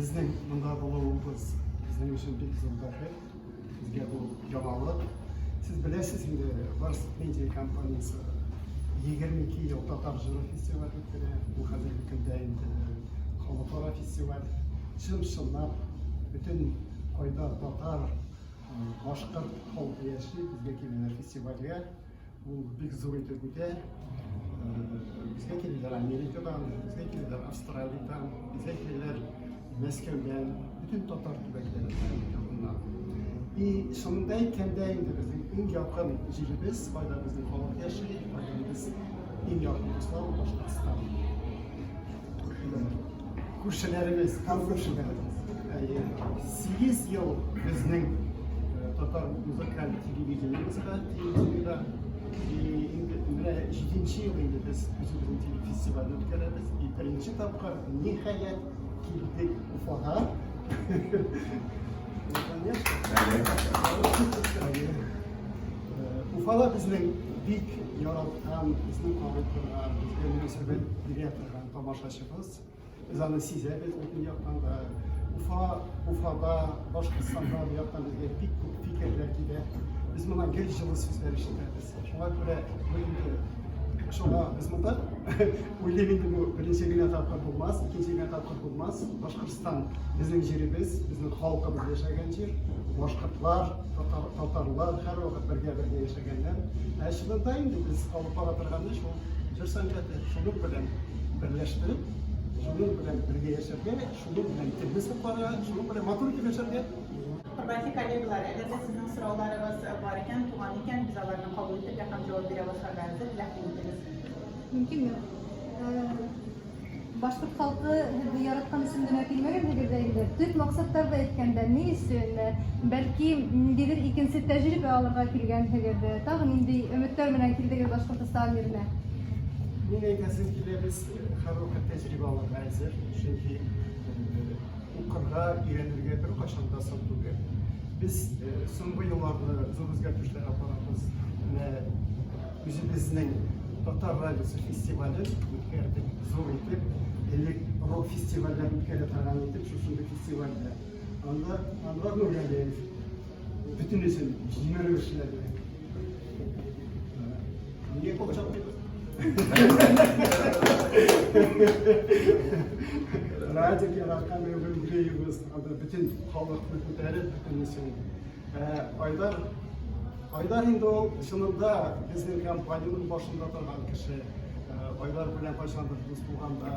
Безнең монда булуыбыз безнең өчен бик зур бәхет. Безгә бу яңалык. Сез беләсез инде, Барс Медиа компаниясе 22 ел татар җыры фестиваль үткәрә. Бу хәзерге көндә инде халыкара фестиваль. Чын-чынлап бөтен кайда татар, башкорт халкы яши, безгә киләләр фестивальгә. Ул бик зур итеп үтә. Безгә килделәр Америкадан, безгә килделәр Австралиядән, безгә килделәр Мәскәүдән, бөтен татар төбәкләреннән якыннан. И шунда әйткәндә инде безнең иң якын җиребез, кайда безнең халык яши, кайда без иң якын дуслар Башкортстан. Күршеләребез, һәм күршеләребез. Әйе. 8 ел безнең татар музыкаль телевидениебезгә, телевидениедә инде менә җиденче ел инде без үзебезнең телефестивальне үткәрәбез. И беренче тапкыр ниһаять килдек Уфага. Конечно. Уфада безнең бик яраткан, безне карый торган, безгә мөнәсәбәт бирә торган тамашачыбыз. Без аны сизәбез бөтен яктан да. Уфа, Уфада, Башкортстанда бу яктан безгә бик күп фикерләр килә. Без моңа гел җылы сүзләр ишетәбез. Шуңа күрә бу инде шуңа без монда уйлыйм инде бу беренче генә тапкыр булмас, икенче генә тапкыр булмас. Башкортстан безнең җиребез, безнең халкыбыз яшәгән җир. Башкортлар, татар, татарлар һәрвакыт бергә-бергә яшәгәннәр. Ә чынында инде без алып бара торган эш ул җыр сәнгате. Шуның белән берләштереп, шуның белән бергә яшәргә, шуның белән телне сакларга, шуның белән матур итеп яшәргә. Хөрмәтле коллегалар, әгәр дә сезнең сорауларыгыз бар икән, туган икән, без аларны кабул итәргә һәм җавап бирә башларга әзер, рәхим итегез. Мөмкинме? Башкорт халкы һеҙҙе яраткан өсөн генә килмәгәнһегеҙ ҙә инде. Төп маҡсаттарҙы әйткәндә, ни өсөн? Бәлки, ниндәйҙер икенсе тәжрибә алырға килгәнһегеҙ. Тағы ниндәй өмөттәр менән килдегеҙ Башҡортостан еренә? Мин әйтәсем килә, без һәрвакыт тәҗрибә алырга әзер, чөнки укырга, өйрәнергә беркайчан да соң түгел. Без соңгы елларда зур үзгәртешләр апарабыз. Менә Үзебезнең татар радиосы фестивален үткәрдек, зур итеп, элек рок фестивальләр үткәрә торган итеп, шушындый фестивальдә. Анда Анвар Нургалиев бөтенесен җимереп эшләде. Нигә кул чапмыйбыз? Радик яраткан Греевыз, анда бөтен халыкны күтәреп, бөтенесен. Айдар Айдар инде ул чынында безнең компаниянең башында торган кеше. Айдар белән кайчандыр дус булганда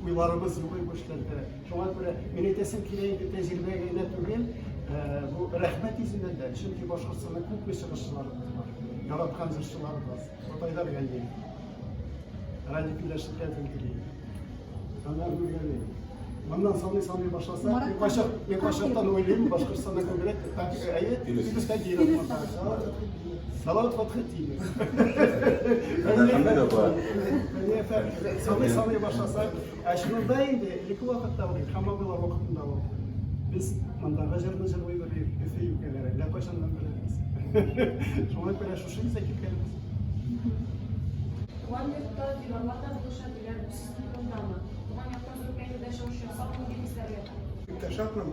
уйларыбыз юк бу эшләрдә. Шуңа күрә мин әйтәсем килә инде тәҗрибә генә түгел, бу рәхмәт йөзеннән дә, чөнки Башкортстанда күпме чыгышчыларыбыз бар, яраткан җырчыларыбыз. Вот Айдар Галиев, Радик Иләшев Галиев. Анар Нургалиев. Моннан саный-саный башласа, мин кайчак, мин кайчактан уйлыйм, Башкортстанда күбрәк, так, әйе, Филүс Кадиров монда. Салават Фатхетдинов. Саный-саный башласак, ә чынында инде элекке вакытта ук, Илһам абыйлар вакытында ук без мондагы җырны җырлыйбыз, Өфе юкәләре, әллә кайчаннан беләбез. Шуңа күрә шушы низә киткәнбез. Туган йортта диварлар да булыша диләр, бу сезнең турындамы? Туган якта зур премиядә чыгыш ясау нинди хисләр уята? Бик тә шатмын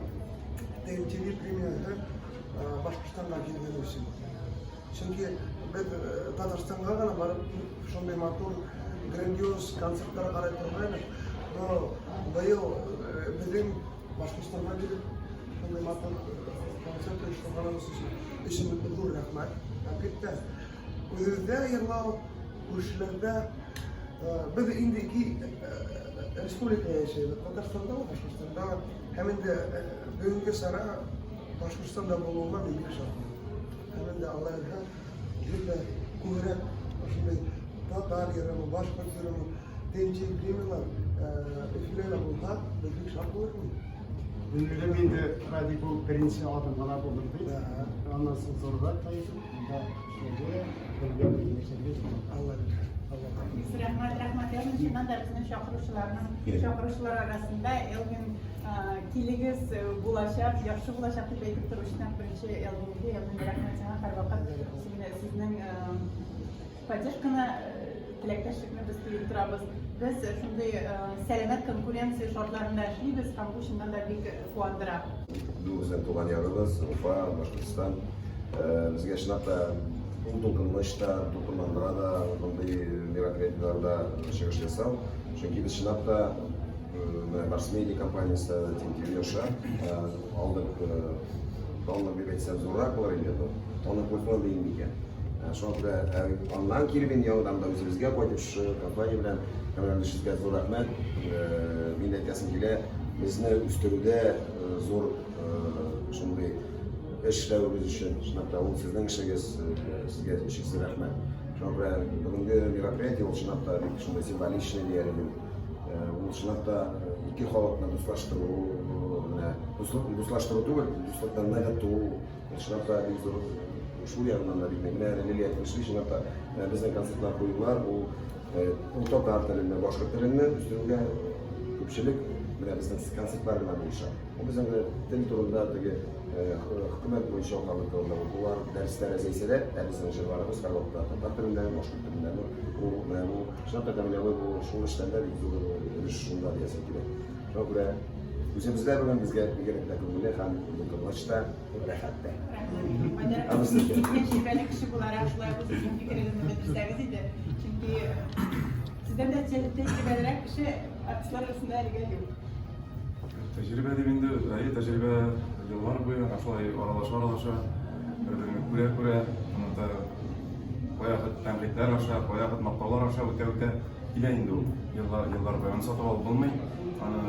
TMTV премиясе Башкортстанга килгәне өчен. Чөнки без Татарстанга гына барып шундый матур, грандиоз концертлар карый торган идек. Но быел безнең Башкортстанга килеп шундый матур концерт оештырганыбыз өчен зур рәхмәт. Әлбәттә, Үзебездә йырлау, күршеләрдә без инде ике республикада яшәйбез. Татарстанда да, Башкортстанда. Һәм инде бүгенге чара Башкортстанда булуына мин бик шатмын. Һәм инде Алла бирһә, гел дә күбрәк шундый татар йырымы, башкорт йырымы, тенчи премиялар Өфелә дә булса, без бик шат булырбыз. Мин уйлыйм инде, Радик, бу беренче адым гына булыр дип. Аннан соң зуррак та итеп, монда Рәхмәт, рәхмәт. Элвин, чыннан да безнең чакыручыларның, чакыручылар арасында Элвин килегез булачак, яхшы булачак дип әйтеп торучы нәкъ беренче Элвин иде. Элвин, рәхмәт сиңа һәрвакыт сезнең поддержканы, теләктәшлекне без тоеп торабыз. Без шундый сәламәт конкуренция шартларында эшлибез һәм бу чыннан да бик куандыра. Бу безнең туган ягыбыз, Уфа, Башкортстан. Безгә чынлап та ул дулкынлыч та, дулкынландыра да мондый мероприятиеләрдә чыгыш ясау. Чөнки без чынлап та менә Барс Медиа компаниясе, TMTV аша алдык данлык дип әйтсәм зуррак булыр инде бу. Данлык булсын дим микән. Шуңа күрә аннан килеп инде яңадан да үзебезгә кайтып шушы компания белән Камил сезгә зур рәхмәт. Мин әйтәсем килә, безне үстерүдә зур шундый эш эшләвегез өчен, чынлап та ул сезнең эшегез, сезгә чиксез рәхмәт. Шуңа күрә бүгенге мероприятие ул чынлап та бик шундый символичный дияр идем. Ул чынлап та ике халыкны дуслаштыру, менә дуслаштыру түгел, дуслыкны ныгыту, ул чынлап та бик зур шул ягыннан да бик менә Лилия әйтмешли, чынлап та безнең концертлар куюлар, ул ул татар телендә, башкорт телендә үстерүгә күпчелек менә безнең концертлар гына булыша. Ул безнең тел турында теге хөкүмәт буенча укыган турында укулар, дәресләр әзәйсә дә, ә безнең җырларыбыз һәрвакытта татар телендә, башкорт телендә. Ул менә бу чынлап та Камил абый бу шул эштән дә бик зур өлеш шунда диясем килә. Шуңа күрә үзебездә бүген безгә бигрәк тә күңелле һәм дулкынлыч та, рәхәт тә. Тәҗрибәле кеше буларак шулай ук үзегезнең фикерегезне белдерсәгез иде. Чөнки сездән дә тәҗрибәлерәк кеше артистлар арасында әлегә юк. Тәҗрибә дип инде, әйе, тәҗрибә еллар буе ана шулай аралаша-аралаша, бер-береңне күрә-күрә, аны каягыт тәнкыйтьләр аша, каягыт мактаулар аша үтә-үтә килә инде ул. Еллар, еллар буе аны сатып алып булмый, аны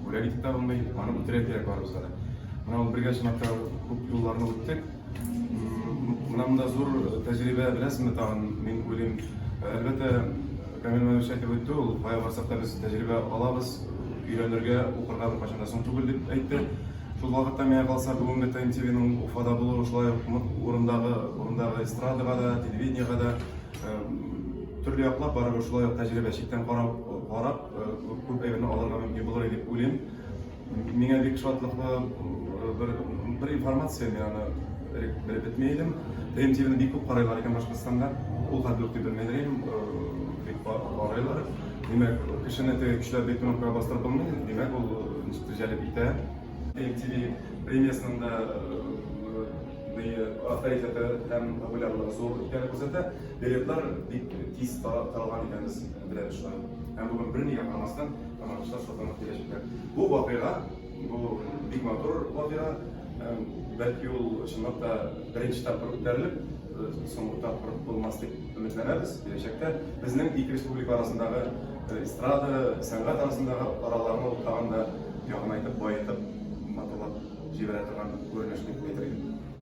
бүләк итеп тә булмый, аны үтерә кирәк барыбызга да. Менә ул бергә чынлап та күп юлларны үттек. Менә монда зур тәҗрибә беләсезме тагын, мин уйлыйм, әлбәттә, Камил Мамедович әйтеп үтте, ул кая барсак та без тәҗрибә алабыз, өйрәнергә, укырга беркайчан да соң түгел дип әйтте. Шул вакытта миңа калса, бүгенге ТМТВның Уфада булуы шулай ук урындагы, урындагы эстрадага да, телевидениегә дә төрле яклап барыбер шулай ук тәҗрибә читтән карап, карап күп әйберне алырга мөмкин булыр дип уйлыйм. Миңа бик шатлыклы бер, бер информация, мин аны элек белеп бетми идем. ТМТВны бик күп карыйлар икән Башкортстанда. Ул хәтле үк дип белмәдер идем, бик карыйлар. Димәк, кешене теге көчләп бик кнопкага бастырып булмый, димәк, ул ничектер җәлеп итә. ТМТВ премиясенең дә авторитеты һәм популярлыгы зур икәнен күрсәтә. Билетлар бик тиз таралган икән, без беләбез шулай. Һәм бүген бернигә карамастан, Тамашачылар шатланып киләчәкләр. Бу вакыйга, бу бик матур вакыйга. Бәлки ул чынлап та беренче тапкыр үткәрелеп, соңгы тапкыр булмас дип өметләнәбез. Киләчәктә безнең ике республика арасындагы эстрада, сәнгать арасындагы араларны ул тагын да якынайтып, баетып, матурлап җибәрә торган күренеш дип әйтер идем.